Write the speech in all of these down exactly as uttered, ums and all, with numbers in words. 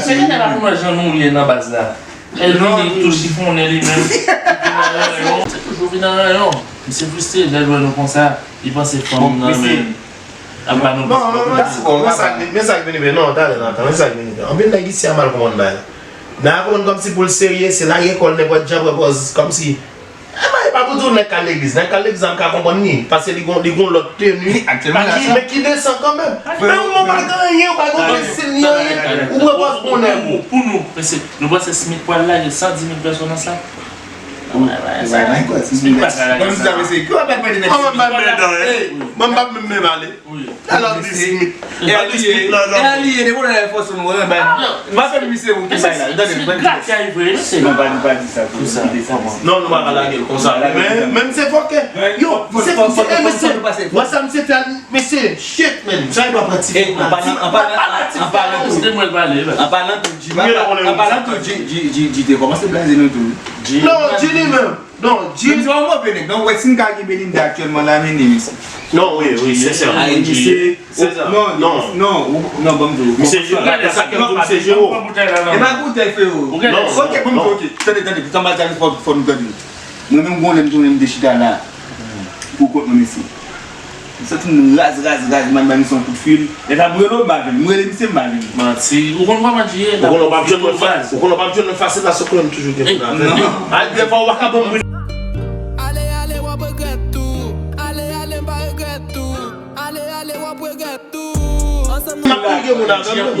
Se gentan la pou nou wè jan nou ye nan baz la. El vini tou chifonnen li menm. Se toujou vin nan ranyon. Misye fristre lè l wè nou konsa. Li panse fanm nan men ap ba nou plis pwoblèm. Men sa k vin, men sa k vin rive non, talè nan tan, men sa k vin rive. Anpil nèg isi a mal konprann bagay la. Nèg la konprann kòmsi pou l serye, se lage kò l nenpòt jan, pran pòz kòmsi. E pa, e pa pou di w nèg k al legliz. Nèg k al legliz la, m ka konprann li. Paske li gon, li gon lòt teni. Aktyèlman, men ki desan kanmenm. Men ou pa gen anyen, ou pa gen okenn siy, ni anyen. Ou pran pòz bon nèg ou. Pou nou, mesye, nou panse Smith pral lage san di mil pèsòn nan sa? Smith pa ka lage sa. Mwen m p ap menm, menm ale. Alò, di Smith. Alò, di Smith la, non. Elie, depi w nan Air Force One, ou renmen bay. M ap fè misye pou ki bay la. Tande, tande. Smith gate ay vre, non, se. Non, pa, nou pa di sa tou. Kite sa. Non, nou pa ka lage l konsa. Men, men misye fòkè. Yo, misye, misye, eh, mesye. Wè sa misye fè, mesye. Shit, man. Sa e pa pran ti. An palan, an palan, an palan tou. An palan tou, G, an palan tou, G, G, G, G te kòmanse blaze nou tou. Non, G li menm. Non, G. Menm si w move nèg, non, wè si n ka gen Belinda aktyèlman la, men ni mesye. Non, wi, wi, se sa. Ay, misye. Non, non, non, non, ban m di w. Misye Jero, sa k ap di w, misye Jero. E pa boutèy, frero. Ok, ban m di w, ok. Tande, tande, pou tanbal sa, fò, fò nou tande. Mwen menm, gon lè m tounen, m te chita la. Pou kont mwen, mesye. M santi m raz, raz, raz, m al ba misye yon kout fil. Lè sa m rele w, m pa jwenn. M rele misye, m pa jwenn. Manti. Ou konn kòman G ye? Ou konn w p ap jwenn mwen fa-, ou konn w p ap jwenn mwen fasil la, se konnen m toujou gen pou n avè. Non. A, defwa, ou pa ka ban m. Ale, ale, w ap regrèt tou. Ale, ale, m pa regrèt tou. Ale, ale, w ap regrèt tou. Ansanm nou. M ap gen moun avè m.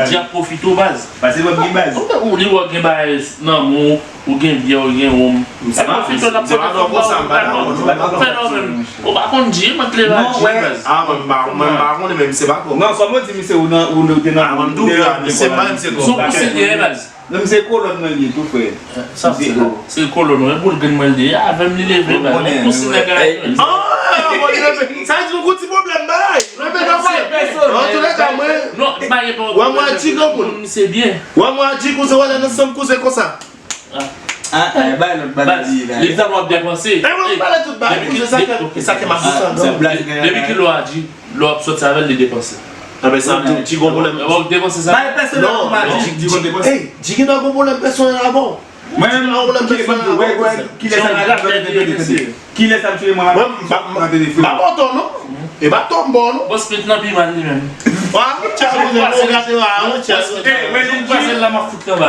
G ap pwofite w, baz. Pase w ap gen baz. Ou, ou, li wè w gen bagay nan men w. Ou gen byè, ou gen wonm. Misye pa, misye pa twò konsa, m pa dakò, non. Fè non menm. Ou pa konn G, mwen te leve ak G, baz. Ah, mwen, m pa, mwen, m pa konnen, men misye pa twò. Non, kòm ou di, misye, ou nan, ou te nan, ah, mwen, m tou vle, misye pa, misye twò. Sou kousin li ye, baz. Non, misye kolòn mwen li ye, tou, frè. Sa, se kolòn, wi, boul grenn mwen li ye. Avè m li leve, baz. Kousin nèg la. Ah, mwen li leve. Sa di nou gon ti pwoblèm, bay. Mwen, men, nan se pèsonèl. An tou lè ka, mwen. Non, pa gen pwoblèm. Wè, mwen, G, granmoun. Misye byen. Wè, mwen, G, kouzen, wè, lè nou sanm kouzen konsa. Ah, ah, bay lòt bagay la. Li sa w ap depanse. E mwen pale tout bagay pou se sa ke, sa ke m ap di sa. Depi ki lè w a di, lè w ap sòti avè l, li depanse. Anben sa tou, G gon pwoblèm. W ap depanse sa. Bay pèsonèl pou mwen, G gon depanse. Hey, G gon pwoblèm pèsonèl avè w. Mwen menm, kilè sa m tande, tande, tande. Kilè sa m tire mwen avè m nan telefòn? M pa kontan non. E pa tòm bò non. Bòs pit nan pi mal li menm. Wa, ou tchè, ou gade wa, ou tchè.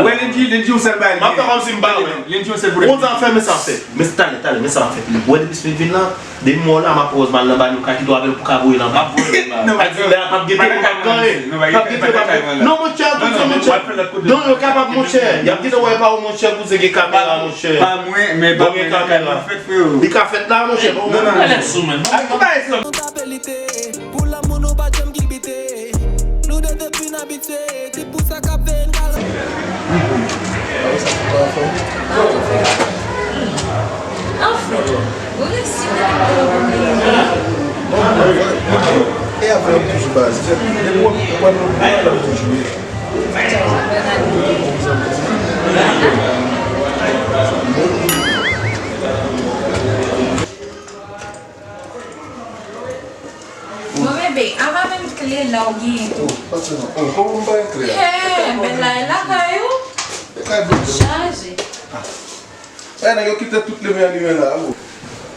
Wè Lendji, Lendji yon sèl bagay. M ap fè kòmsi m pa wè. Lendji yon sèl pwoblèm. Ou ta fè, men sa fè. Men talè, talè, men sa fè. Wè depi Smith vin la, depi mwen la, m ap pòz mal nan ba nou ka kite w avè l pou ka voye l anba. M ap voye l anba. Adi lè a p ap gen te, p ap gen anyen. P ap gen te, p ap gen. Non, monchè, tout sa, monchè. Non, yo kapab, monchè. Y ap kite w wè pa ou, monchè, kouzen gen kamera, monchè. Pa mwen, men pa mwen, nan kay mwen fèt, freo. Li ka fèt la, monchè, pa ou menm. Alèz sou mwen, non? Ak ki bagay sa? Nou tape lite, pou lanmou nou pa janm kilbite. Nou de depi n abitye, se pou sa k ap veye n kal. Anfen, ou resi mete m nan yon bon nivo. E avè w toujou baz. Depi w wè m, w wè m, w wè m toujou. Bon, bebe, ava menm kle la ou genyen tou. Oh, pa sèlman. Oh, kòman m pa gen kle a? Hey, men la e lakay ou. E kay blan. Chaje. Eh, nèg yo kite tout limyè limen la, oh.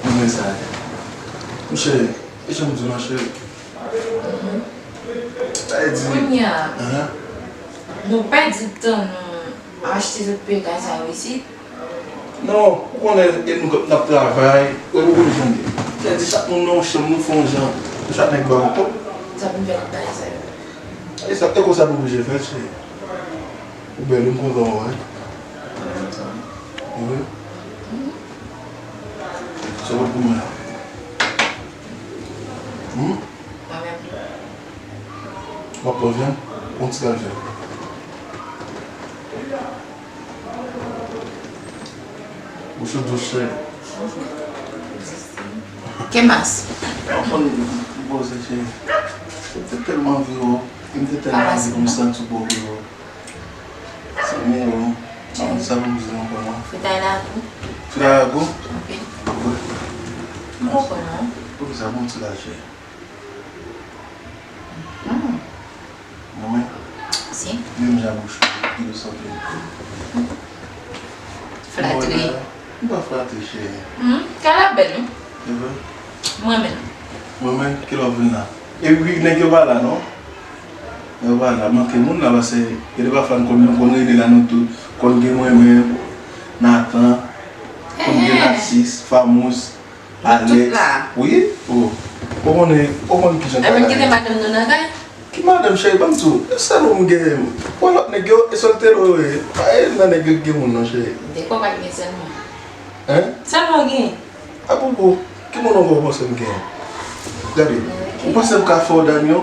Limen sa. Monchè, e jan m di w lan, cheri. Sa vle di, kounye a, nou pèdi tan nou achte tout pegay sa yo isit. Non, ou konnen, e nou k ap travay, ou konnen jan l ye. Sa vle di, chak moun nan yon chanm, nou fè yon jan, chak nèg ba yon kòb. Sa pou n fè tout bagay sa yo. E sa, e konsa nou oblije fè, cheri. Ou bèl, wi, m kontan wè w, wi. Wi. Sa w ap pou mwen la? Hmm? Mwen menm tou. W ap pran vyann? Yon ti kal vyann. Bouch ou dous, cheri. Kemas. Ou konn m poze, cheri. M te tèlman anvi wè w. M te tèlman anvi pou m santi w bò kote w. Se meyè, wi. Sa pou m di ankò, non? Fritay la gou. Fritay la gou? Anpil. Wi. M konprann, non. Poukisa bon ti la, cheri? Hmm. Mwen menm. Menm jan bouch ou, ki yo santi. Flattri. M pa flattri, cheri. Hmm, kè la bèl, wi. Se vre? Mwen menm. Mwen menm, kilè w vin la? Epi nèg yo pa la, non? Nèg yo pa la, manke moun la, paske gen de pafwa n konn, nou konn rele la, nou tou konn gen mwen menm, Nathan, konn gen Nasis, Famous, Alex. Wi, o. Ou konnen, ou konn kijan bagay. Epi kite madanm nou nan kay? Ki madanm, cheri, ban m di w, e sèl ou m genyen. Wè lòt nèg yo, e sèl Telo yo ye. Pa e nan nèg yo ki gen moun non, cheri. M te kwè w pa t gen sèl mwen. Hein? Sèl mwen w genyen. Apwopo, ki moun ankò w panse m genyen? Gade, ou panse m ka fè w Daniel?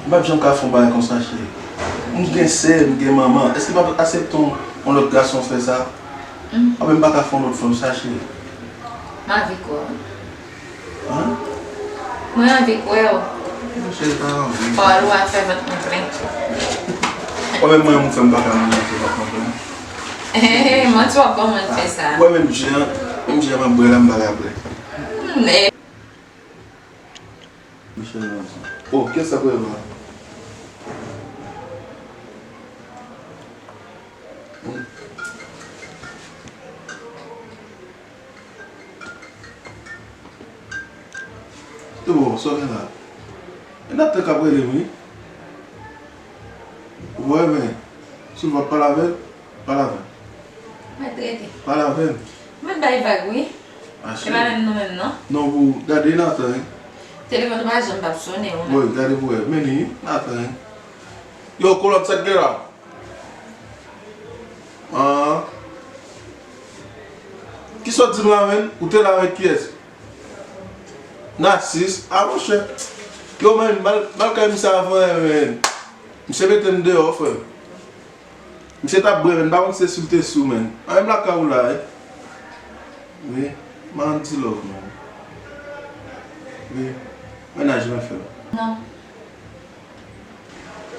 M p ap janm ka fè yon bagay konsa, cheri. M gen sè, m gen manman. Èske m ap aksepte yon, yon lòt gason fè sa? Anben m pa ka fè yon lòt fanm sa, cheri. M anvi kwè w. Hein? Mwen anvi kwè w. Monchè, pa anvi. Pawòl ou a fè vant mwen plen. Ou menm mwen, ou fè m pa ka manje, fè vant mwen plen. Manti w ap ban mwen fè sa. Ou wè menm jan, menm jan m ap bwè la, m pa ka bwè. Hmm, e Michel Johnson. Oh, kiyès sa k rele la? Hmm. Yo, sa w gen la? E Nathan k ap rele m, wi. Ou wè, men, si w pa pale avè l, pale avè l. Mwen trete. Pale avè l. Mwen bay vag, wi. E pa menm nou menm, non. Non, pou gade Nathan, wi. Telefòn ou pa janm p ap sonnen, ou menm. Wi, gade pou wè. Men li, Nathan, wi. Yo, kolòn, sa k gen la? Ah. Kisa w di m la, menn? Ou te la avèk kiyès? Nasis? Ah, monchè. Yo, menn, m al, m al kay misye avan, menn. Misye mete m deyò, frè. Misye t ap bwè, menn. M pa konn si se si l te sou, menn. Ah, menm lakay ou la, wi. Wi. Manti love, menn. Wi. Mennaj mwen fè. Non.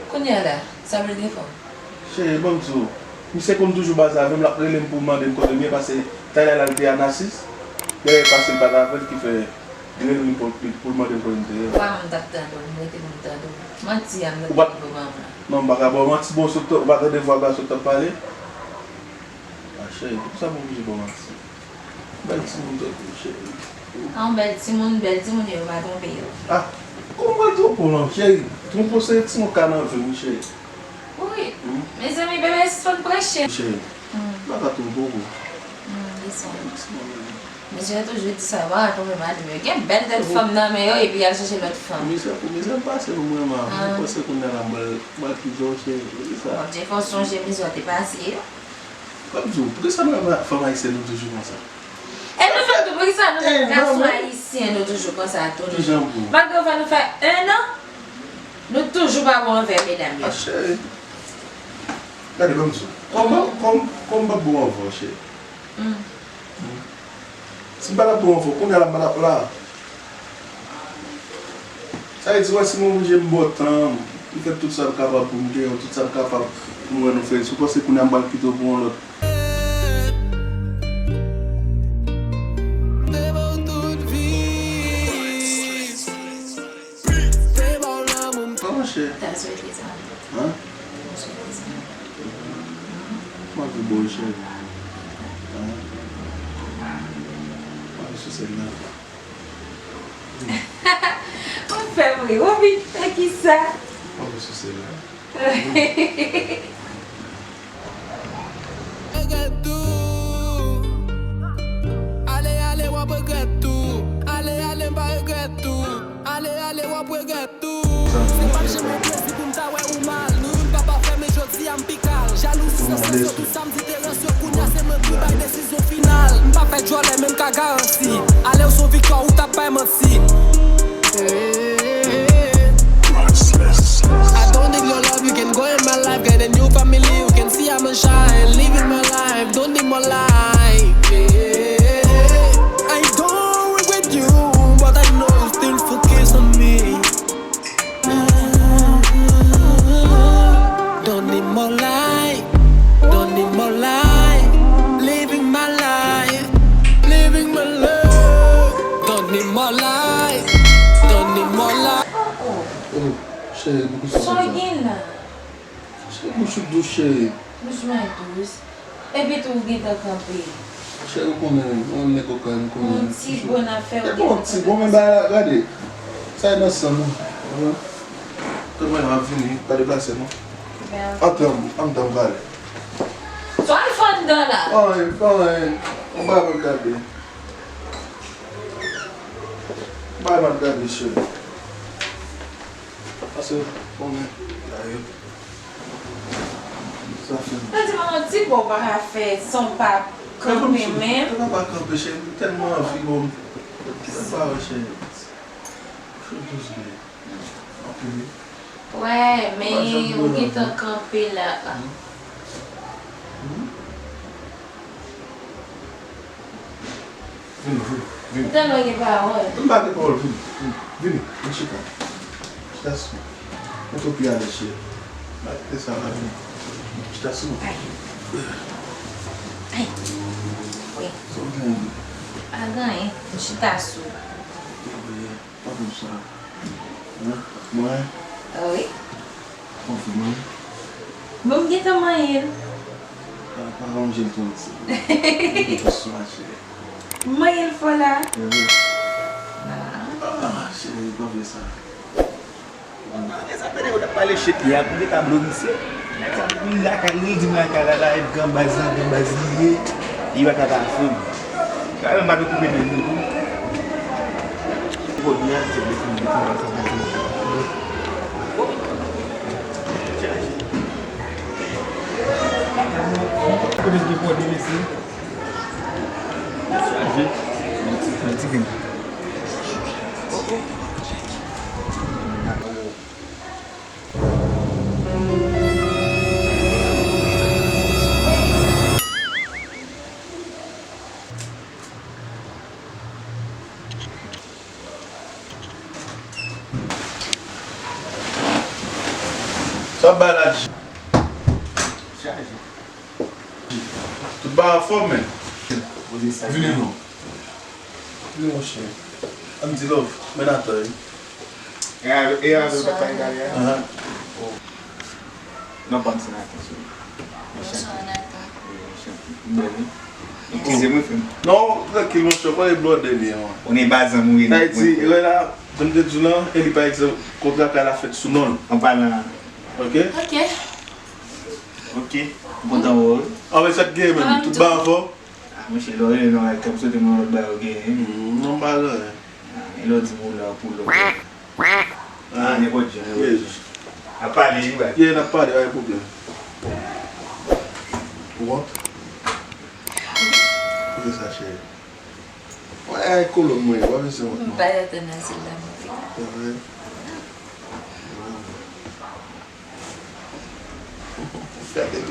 Kounye a la, sa vle gen fanm? Cheri, ban m di w, misye konn toujou baze avè m, l ap rele m pou mande m kote m ye, paske talè a l te a Nasis, dèyè paske l pa t avè l ki fè li rele m pou, pou l mande m kote m te ye. Ou pa menm t ap tande w, m rete pou m tande w. Manti a m nan tande w ban m la. Non, m pa ka ba w manti, bon, sot, ou pa tande vwa gason k t ap pale? A, cheri, poukisa m oblije ba w manti? Bèl timoun tankou w, cheri. A, yon bèl timoun, bèl timoun yo, yo pa twonpe yo. Ah, kòman m pral twonpe w non, cheri? Twonpe w se timoun ka nan vi m, wi, cheri. Wi. Hmm? Mezanmi, bebe, sispann preche. Cheri, m pa ka twonpe w, boo. Hmm, li sa. Timoun, men. Mesye yo toujou di sa, pa ka twonpe madanm yo. Gen bèl tèt fanm nan men yo, epi y al chèche lòt fanm. Misye, pou misye pase pou mwen, man. Ah. Mwen panse kounye a la, m pral, m pral kite w, cheri. Wi, sa. Bondye fè w sonje mizè w te pase yo. Mwen di w, poukisa nou menm fanm ayisyen nou toujou konsa? E nou menm tou, poukisa nou menm gason ayisyen nou toujou konsa tou? Kijan pou? Malgre fò nou fè en an, nou toujou pa bon anvè medam yo. Ah, cheri. Gade, ban m di w. Kòman, kòm, kòm m pa bon anvè w, cheri? Hmm. Hmm. Si m pa t ap bon anvè w, kounye a la m pa t ap la. Sa vle di, wè, si m oblije m ba w tan m, m fè tout sa m kapab pou m gen w, tout sa m kapab pou m wè nou fè, si w panse kounye a m pral kite w pou yon lòt. Kòman, chè? Hein? Mwen anvi ba w, cheri. Hein? Mwen anvi souse l la. Ou fè m ri, ou vin fè kisa? Mwen anvi souse l la. Regrèt tou. Ale, ale, w ap regrèt tou. Ale, ale, m pa regrèt tou. Ale, ale, w ap regrèt tou. Se pa t janm yon plezi pou m ta wè ou mal. Nou youn pa pafè, men jodi a m pi kal. Jalouzi, sa se sòt ou sa m di te ranse. Kounye a se mwen pou bay desizyon final. M pa fè djòlè, men m ka garanti. Ale w se yon viktwa, ou t ap bay manti. I don't need your love, you can go in my life, get a new family, you can see I'm a shine, living my life, don't need more life. Yeah. I don't regret you, but I know you still focus on me. Don't need more life, don't need more life, living my life, living my life. Don't need more life, don't need more Se bouch ou dous, cheri. Bouch mwen dous. Epi tou ou gentan kanpe. Cheri, ou konnen, mwen nèg okay, m konnen. Yon ti bon afè ou gentan kanpe. E bon, ti bon, men bagay la, gade. Sa e nan san nou. Konprann? Mwen ap vini, pa deplase non. Antre anndan, m pale. Sa w al fè anndan la? Anyen, anyen. Yon bagay m ap gade. Yon bagay m ap gade, cheri. Pase, konnen, la yo. Sa fè m. Sa di mwen yon ti bon pa ka fè san w pa kanpe menm. Mwen pa kanpe, cheri, m tèlman anvi, bon, m pa wè, cheri. Fè dousman. Anpil. Wè, men ou gentan kanpe la. Vini, vini, vini. Ou tèlman gen pawòl. M pa gen pawòl, vini, vini, vini, vin chita. Chita sou. Mwen tou pi alèz, cheri. M pa kite sa la, vini. Chita sou. Ay. Ay. Wi. Sa w gen? Pa gen anyen. M chita sou. Wi. Pa konn sa. Hein? Mwen? Ah wi. Konfime. Bon, m gentan manyen l. Pa, pa ranje l twò, ti. Gentan sou mache. M manyen l fò la. Wi. Ah. Ah, cheri, pa vle sa. Sa pede yo t ap pale shit li a, pou li ta blo misye. Nèg sa vin lakay li, di m lakay la la, epi gran baz lan, gran baz li ye, li pa ka pa fanm. Sa menm pa t okipe nèg li tou. Pwodui a, se li ki mete ansanm ak li. Kote ki pwodui mesye? Chaje. Yon ti, yon ti grenn. Sa bay la. Chaje. Tout bagay anfòm, men. Vini non. Vini, monchè. Ann di love, men atò, wi. E avè, e avè w t ap pale talè a? Ahan. Oh. Non, pa m se Nathan, sou. Bonswa, Nathan. Wi, monchè. Bèl, wi. Eskize mwen, frè m. Non, trankil, monchè, pa blòdè li an. Ou ne bazan mwen. Sa vle di, lè la, jan m te di w lan, e li, pa egzanp, kontra kay la fèt sou non l. An palan. Ok? Ok. Ok. M kontan wè w. Anben, sa k gen menm? Tout bagay anfòm? Ah, monchè, lè w rele non, kè m swete mwen lòt bagay ou genyen. Hmm, non, m pa gen anyen. Ah, e lè w di m ou la pou lòt. Ah, nenpòt jan, nenpòt jan. N ap pale, wi, baz. Yeah, n ap pale, pa gen pwoblèm. Ou wont? Kote sa, cheri? Wè, ay, kolon mwen, w ap ese wont non. M pa t atann a sila monte. Se vre? Gade l.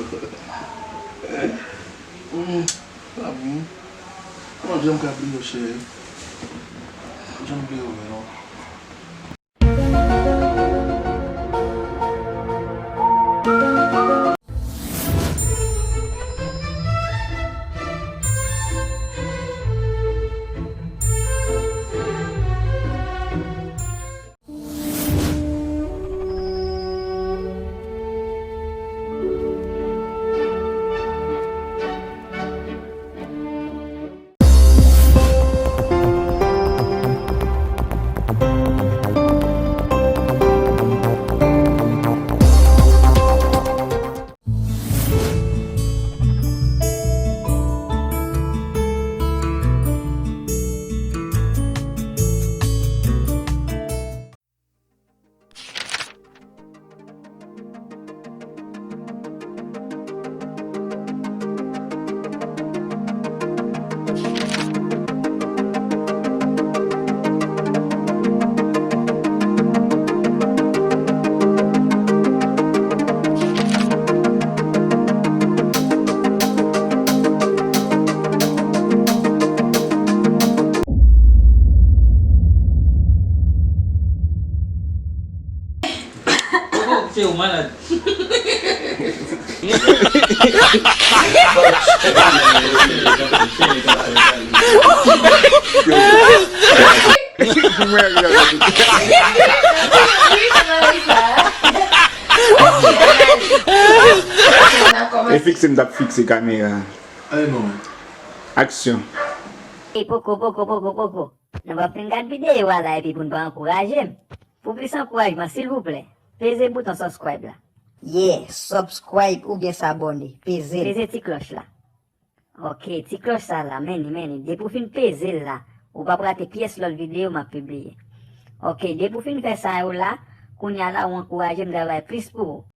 Hmm, sa bon. Mwen janm ka bliye w, cheri. Mwen janm bliye w, men non. Oh, se ou malad. E fikse m t ap fikse kamera. Ay non. Aksyon. E poko poko poko poko. Nou pa fin gad videyo a la epi pou n pa ankouraje m. Pou plis ankourajman silvouplè, peze bouton subscribe la. Yeah, subscribe oubyen s'abonner. Peze l. Peze ti klòch la. Ok, ti klòch sa la, men li, men li. Depi w fin peze l la, ou p ap rate pyès lòt videyo m ap pibliye. Ok, depi w fin fè sa yo la, kounye a la ou ankouraje m travay plis pou ou.